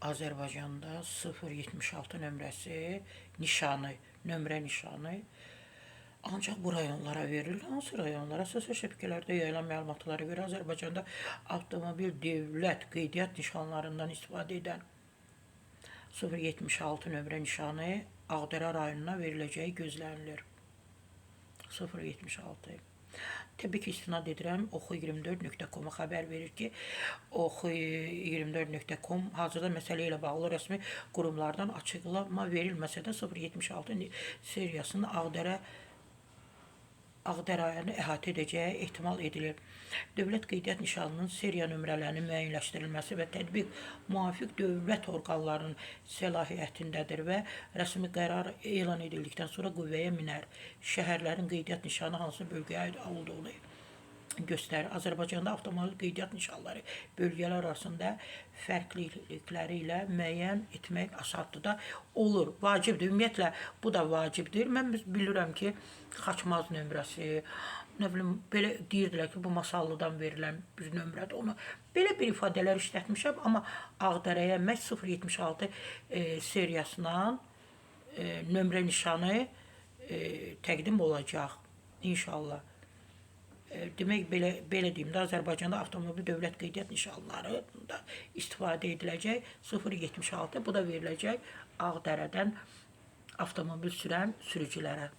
Azərbaycanda 076 nömrəsi nişanı, nömrə nişanı ancaq bu rayonlara verilir. Hansı rayonlara? Sosial şəbəkələrdə yayılan məlumatlara görə Azərbaycanda avtomobil dövlət qeydiyyat nişanlarından istifadə edən 076 nömrə nişanı Ağdərə rayonuna veriləcəyi gözlənilir. 076. Təbii ki, istinad edirəm oxu24.com-a xəbər verir ki, oxu24.com hazırda məsələ ilə bağlı rəsmi qurumlardan açıqlama verilməsə də 076 seriyasının Ağdərə rayonunu əhatə edəcəyi ehtimal edilir. Dövlət qeydiyyat nişanının seriya nömrələrinin müəyyənləşdirilməsi və tətbiq müvafiq dövlət orqanlarının səlahiyyətindədir və rəsmi qərar elan edildikdən sonra qüvvəyə minər. Şəhərlərin qeydiyyat nişanı hansı bölgəyə aid olduğunu göstərir. Azərbaycanda avtomobil qeydiyyat nişanları bölgələr arasında fərqlilikləri ilə müəyyən etmək asandır da olur. Vacibdir. Ümumiyyətlə bu da vacibdir. Mən bilirəm ki, Xaçmaz nömrəsi, nə bilim belə deyirdilər ki, bu Masallıdan verilən bir nömrədir. Onu belə bir ifadələr işlətmişəm, amma Ağdərəyə məhz 076 seriyasından nömrə nişanı təqdim olacaq inşallah. Demək belə deyim də, Azərbaycanda avtomobil dövlət qeydiyyat nişanlarında istifadə ediləcək 076, bu da veriləcək Ağdərədən avtomobil sürən sürücülərə.